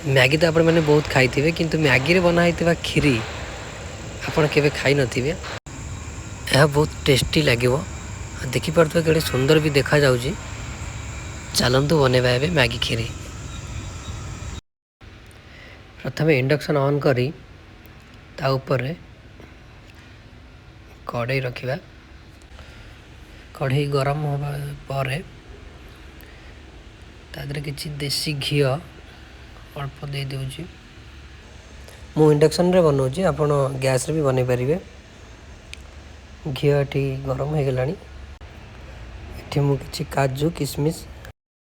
Maggi ତ ଆପଣମାନେ ବହୁତ ଖାଇଥିବେ, କିନ୍ତୁ ମ୍ୟାଗିରେ ବନା ହେଇଥିବା କ୍ଷୀରି ଆପଣ କେବେ ଖାଇନଥିବେ। ଏହା ବହୁତ ଟେଷ୍ଟି ଲାଗିବ। ଦେଖିପାରୁଥିବେ କେଡ଼େ ସୁନ୍ଦର ବି ଦେଖାଯାଉଛି। ଚାଲନ୍ତୁ ବନେଇବା ଏବେ ମ୍ୟାଗି କ୍ଷୀରି। ପ୍ରଥମେ ଇଣ୍ଡକ୍ସନ୍ ଅନ୍ କରି ତା ଉପରେ କଡ଼େଇ ରଖିବା। କଢ଼େଇ ଗରମ ହେବା ପରେ ତା ଦେହରେ କିଛି ଦେଶୀ ଘିଅ ଅଳ୍ପ ଦେଇଦେଉଛି। ମୁଁ ଇଣ୍ଡକ୍ସନ୍ରେ ବନାଉଛି, ଆପଣ ଗ୍ୟାସ୍ରେ ବି ବନେଇ ପାରିବେ। ଘିଅ ଏଠି ଗରମ ହୋଇଗଲାଣି। ଏଠି ମୁଁ କିଛି କାଜୁ, କିସମିସ୍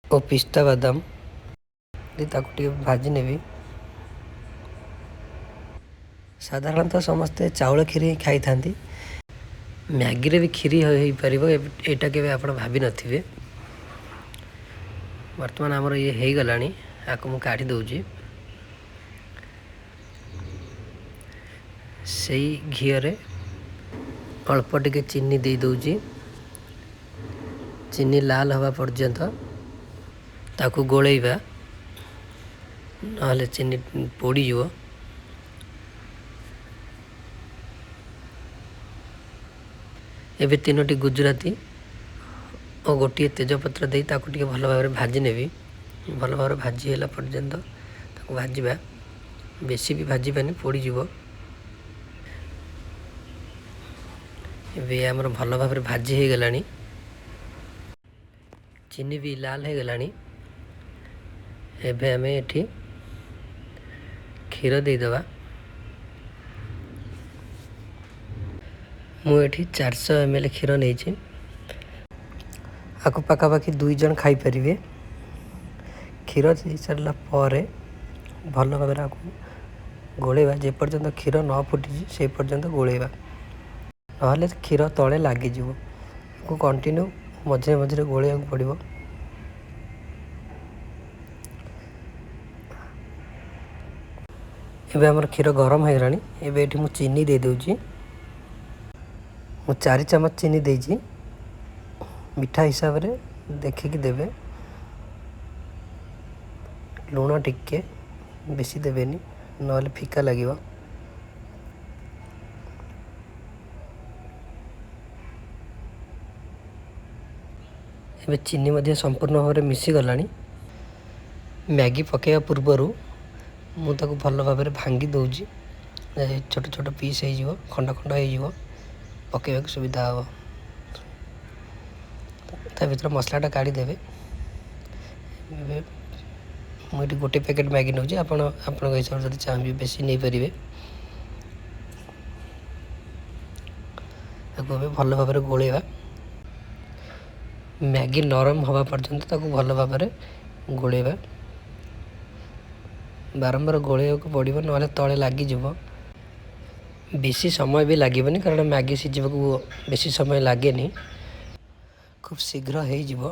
ଓ ପିସ୍ତା ବାଦାମ ଦେଇ ତାକୁ ଟିକେ ଭାଜି ନେବି। ସାଧାରଣତଃ ସମସ୍ତେ ଚାଉଳ କ୍ଷୀରି ହିଁ ଖାଇଥାନ୍ତି। ମ୍ୟାଗିରେ ବି କ୍ଷୀରି ହେଇପାରିବ, ଏଇଟା କେବେ ଆପଣ ଭାବିନଥିବେ। ବର୍ତ୍ତମାନ ଆମର ଇଏ ହେଇଗଲାଣି, ଆକୁ ମୁଁ କାଢ଼ି ଦେଉଛି। ସେଇ ଘିଅରେ ଅଳ୍ପ ଟିକେ ଚିନି ଦେଇଦେଉଛି। ଚିନି ଲାଲ ହେବା ପର୍ଯ୍ୟନ୍ତ ତାକୁ ଗୋଳେଇବା, ନହେଲେ ଚିନି ପୋଡ଼ିଯିବ। ଏବେ 3ଟି ଗୁଜୁରାତି ଓ ଗୋଟିଏ ତେଜପତ୍ର ଦେଇ ତାକୁ ଟିକେ ଭଲ ଭାବରେ ଭାଜି ନେବି। ଭଲ ଭାବରେ ଭାଜି ହେଲା ପର୍ଯ୍ୟନ୍ତ ତାକୁ ଭାଜିବା, ବେଶୀ ବି ଭାଜିବାନି, ପୋଡ଼ିଯିବ। ଏବେ ଆମର ଭଲ ଭାବରେ ଭାଜି ହେଇଗଲାଣି, ଚିନି ବି ଲାଲ ହେଇଗଲାଣି। ଏବେ ଆମେ ଏଠି କ୍ଷୀର ଦେଇଦେବା। ମୁଁ ଏଠି 400 ଏମ୍ ଏଲ୍ କ୍ଷୀର ନେଇଛି। ଆକୁ ପାଖାପାଖି 2 ଜଣ ଖାଇପାରିବେ। କ୍ଷୀର ଦେଇସାରିଲା ପରେ ଭଲ ଭାବରେ ଆକୁ ଗୋଳେଇବା। ଯେପର୍ଯ୍ୟନ୍ତ କ୍ଷୀର ନ ଫୁଟିଛି ସେ ପର୍ଯ୍ୟନ୍ତ ଗୋଳେଇବା, ନହେଲେ କ୍ଷୀର ତଳେ ଲାଗିଯିବ। ଆକୁ କଣ୍ଟିନ୍ୟୁ ମଝିରେ ମଝିରେ ଗୋଳେଇବାକୁ ପଡ଼ିବ। ଏବେ ଆମର କ୍ଷୀର ଗରମ ହେଇଗଲାଣି। ଏବେ ଏଠି ମୁଁ ଚିନି ଦେଇଦେଉଛି। ମୁଁ 4 ଚାମଚ ଚିନି ଦେଇଛି। ମିଠା ହିସାବରେ ଦେଖିକି ଦେବେ। ଲୁଣ ଟିକେ ବେଶୀ ଦେବେନି, ନହେଲେ ଫିକା ଲାଗିବ। ଏବେ ଚିନି ମଧ୍ୟ ସମ୍ପୂର୍ଣ୍ଣ ଭାବରେ ମିଶିଗଲାଣି। ମ୍ୟାଗି ପକାଇବା ପୂର୍ବରୁ ମୁଁ ତାକୁ ଭଲ ଭାବରେ ଭାଙ୍ଗି ଦେଉଛି, ଛୋଟ ଛୋଟ ପିସ୍ ହେଇଯିବ, ଖଣ୍ଡ ଖଣ୍ଡ ହେଇଯିବ, ପକାଇବାକୁ ସୁବିଧା ହେବ। ତା ଭିତରେ ମସଲାଟା କାଢ଼ିଦେବେ। ଏବେ ମୁଁ ଏଠି ଗୋଟେ ପ୍ୟାକେଟ୍ ମ୍ୟାଗି ନେଉଛି, ଆପଣ ଆପଣଙ୍କ ହିସାବରେ ଯଦି ଚାହିଁବେ ବେଶୀ ନେଇପାରିବେ। ତାକୁ ଏବେ ଭଲ ଭାବରେ ଗୋଳେଇବା। ମ୍ୟାଗି ନରମ ହେବା ପର୍ଯ୍ୟନ୍ତ ତାକୁ ଭଲ ଭାବରେ ଗୋଳେଇବା। ବାରମ୍ବାର ଗୋଳେଇବାକୁ ପଡ଼ିବ, ନହେଲେ ତଳେ ଲାଗିଯିବ। ବେଶୀ ସମୟ ବି ଲାଗିବନି, କାରଣ ମ୍ୟାଗି ସିଝିବାକୁ ବେଶୀ ସମୟ ଲାଗେନି, ଖୁବ୍ ଶୀଘ୍ର ହେଇଯିବ।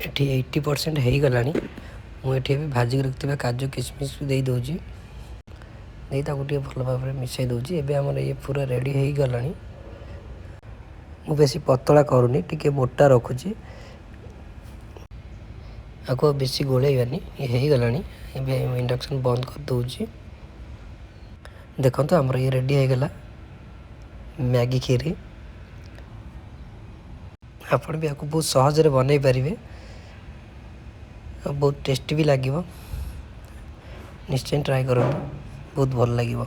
ଏଠି 80% ହେଇଗଲାଣି। ମୁଁ ଏଠି ଏବେ ଭାଜିକି ରଖିଥିବା କାଜୁ କିସମିସ୍ ଦେଇଦେଉଛି, ଦେଇ ତାକୁ ଟିକେ ଭଲ ଭାବରେ ମିଶାଇ ଦେଉଛି। ଏବେ ଆମର ଇଏ ପୁରା ରେଡ଼ି ହେଇଗଲାଣି। ମୁଁ ବେଶୀ ପତଳା କରୁନି, ଟିକେ ମୋଟା ରଖୁଛି। ଆକୁ ଆଉ ବେଶୀ ଗୋଳେଇବାନି, ଇଏ ହେଇଗଲାଣି। ଏବେ ମୁଁ ଇଣ୍ଡକ୍ସନ୍ ବନ୍ଦ କରିଦେଉଛି। ଦେଖନ୍ତୁ ଆମର ଇଏ ରେଡ଼ି ହେଇଗଲା ମ୍ୟାଗି କ୍ଷୀରି। ଆପଣ ବି ଆକୁ ବହୁତ ସହଜରେ ବନେଇ ପାରିବେ ଆଉ ବହୁତ ଟେଷ୍ଟି ବି ଲାଗିବ। ନିଶ୍ଚୟ ଟ୍ରାଏ କରନ୍ତୁ, ବହୁତ ଭଲ ଲାଗିବ।